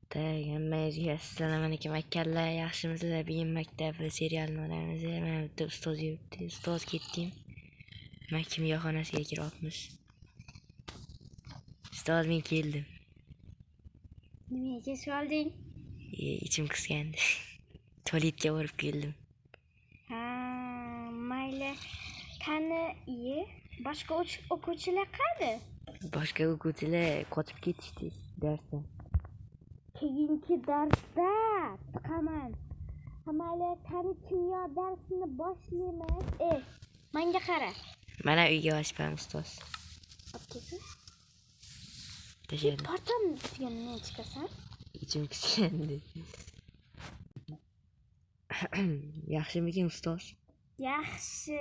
Tak, hammangizga assalomu alaykum akalar, yaxshimisizlar? Bugun maktabda serialni olamiz. Mana bitta ustoz yuribdi. Ustoz ketdim. Man kimyo xonasiga kiryapmiz. Ustoz, men keldim. Nimaga kech qolding? Ichim qisgandi. Tualetga borib keldim. Ha, mayli. Qani, iye, boshqa o'quvchilar qani? Boshqa o'quvchilar qochib ketishdi darsdan. Keyingi darsda tiqaman. Ha, mayli, qani kimyo darsini boshlaymiz. Menga qara. Mana uyga vazifam, ustoz. Olib kelsin. Tashladim. Partamni ustiga nima chiqasan? Ichim qisgandi. Yaxshimikin, ustoz? Yaxshi.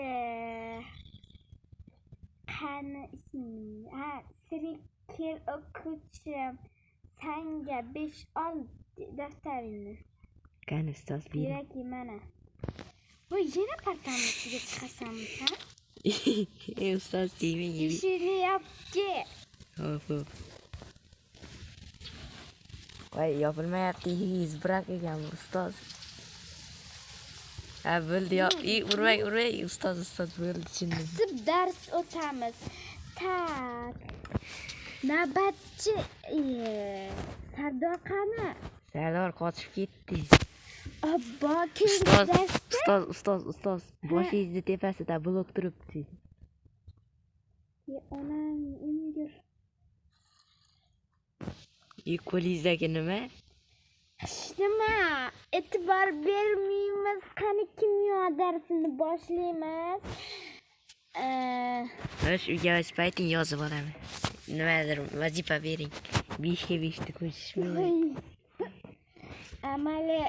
Qani isming? Ha, Sirikir o'quvchim. Sanga 5 ol daftaringni. Qani, ustoz, bering. Beraki mana. Bu yana partamni ustiga chiqasanmi san? Ustoz, tegmang. Eshikni yopki. Hop, hop. Voy, yopilmayapti, eshigingiz biroq ekan, ustoz. Ha, bo'ldi, yop. Urmang, urmang, ustoz, ustoz, bo'ldi, tushundim. Qisib dars o'tamiz. Так. Navbatchi Sardor qani? Sardor qochib ketdi. Obbo, keyingi Ustoz, darsda ustoz, ustoz, ustoz, boshingizni tepasida blok turibdi. Onam emgir. Qo'lingizdagi nima? Hech nima, e'tibor bermaymiz. Qani kimyo darsini boshlaymiz. Xo'sh, uyga vazifa ayting, yozib olaman. Nimadir vazifa bering. 5 ga 5 ni qo'shishmi? Amali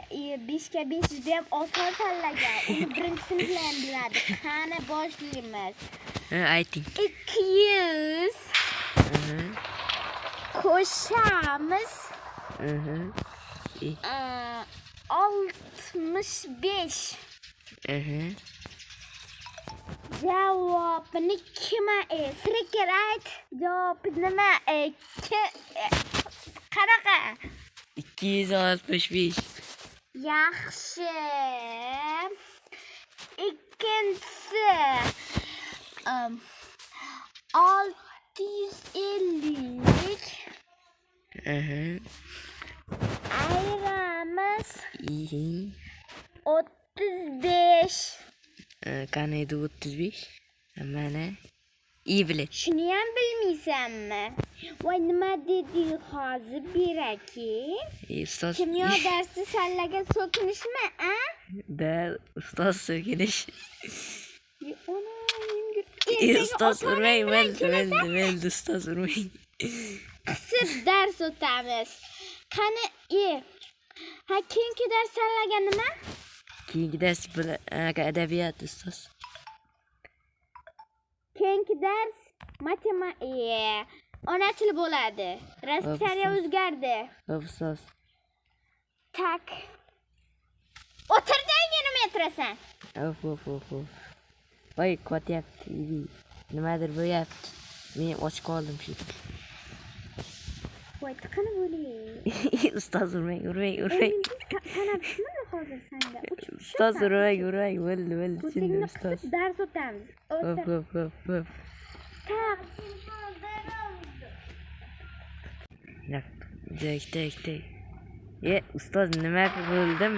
5 ga 5 judayam oson tanlagan. Uni birinchi sinflar ham biladi. Qani boshlaymiz. Ha, ayting. 200 qo'shamiz 65. Javobini kim Sirikir ayt. Javobi nima? Qanaqa? 265. Yaxshi. Ikkinchisi 650 ayiramiz 35. Qani edi 35? Mana. I bilet. Shuni ham bilmaysanmi? Voy, nima deding hozir, beraki? Ustoz. Kimyo darsi sanlaga so'kinishmi, a? Da, ustoz, so'kinish. Onam, Ustoz, urmang, bo'ldi, bo'ldi, bo'ldi, ustoz, urmang. Qisib dars o'tamiz. Qani, Ha, keyingi dars sanlaga nima? Keyingi dars adabiyot, ustoz. Keyingi dars matematika, ona tili bo'ladi. Расписание o'zgardi. Hop, ustoz. Так. O'tirdang, nima o'tirasan? Hop, hop, hop, hop. Voy, qotyapti, nimadir bo'lyapti. Men och qoldim shu. Voy, tiqinib o'lay. Ustoz, urmang, urmang, urmang. Tanabsizmi hozir sanga? Ustoz, urmang, urmang, bo'ldi, bo'ldi, tushundim, Ko'tingni ustoz. qisib dars o'tamiz. Hop, O'tir. hop, hop, hop. Так. Tak, tak, tak. Ustoz, nima bo'ldim?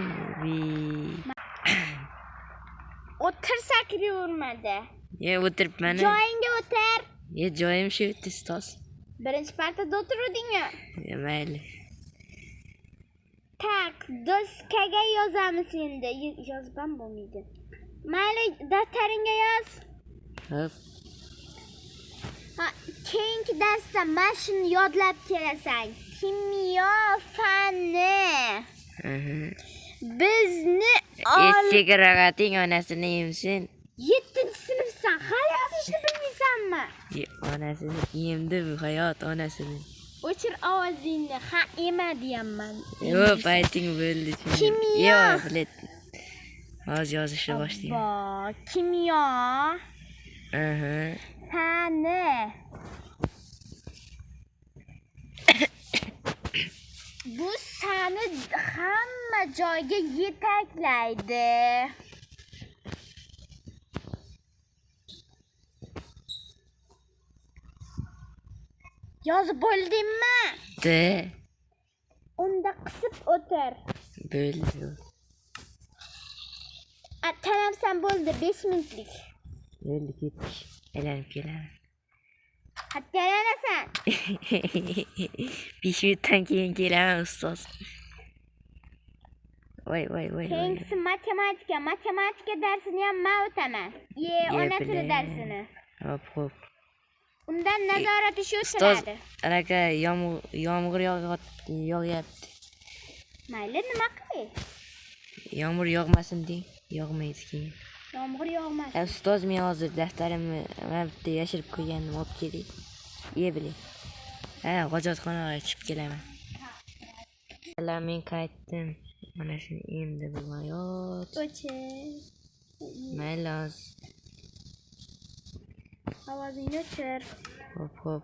O'tir, sakrayvermadi. O'tiribman. Joyingga o'tir. Joyim shu yerda, ustoz. Birinchi partada o'tiruvding-ku. Mayli. Так, doskaga yozamiz endi. Yozib ham bo'lmaydi. Mayli, daftaringga yoz. Hop. Ha, keyingi darsda mana shuni yodlab kelasan. Kimyo fani. Bizni Eshik onasini emsin. 7-sinfsan, hali yozishni bilmaysanmi? Onasini emdi bu hayot onasini. O'chir ovozingni. Ha, ema deyapman. Yo'q, ayting, bo'ldi. Kimyo. Yo'q, bilet. Hozir yozishni boshlayman. Obbo, kimyo fani. Bu Mani hamma joyga yetaklaydi. Yozib bo'ldingmi? D. Unda qisib o'tir. Bo'ldi. A, tanafsan bo'ldi 5 minutlik. Bo'ldi, ketdik. Aylanib kelaman. Qayerga aylanasan? 5 minutdan keyin kelaman, ustoz. Voy voy voy voy. Keyingisi matematika. Matematika darsini ham men o'taman. Ye, ona tili bile. darsini. Hop hop. Undan nazorat ishi Ustoz, o'tiladi. anaqa yomg'ir yog'yapti. Mayli, nima qilay? Yomg'ir yog'masin deng, yog'maydi keyin. Yomg'ir yog'mas. Ustoz, men hozir daftarimni mana bitta yashirib qo'ygandim, olib keling. Ye biling. Ha, hojatxonaga chiqib kelaman. Hali men qaytdim. Mana shuni endi bu hayot. O'chir. Mayli hozir. Ovozingni o'chir. Hop hop.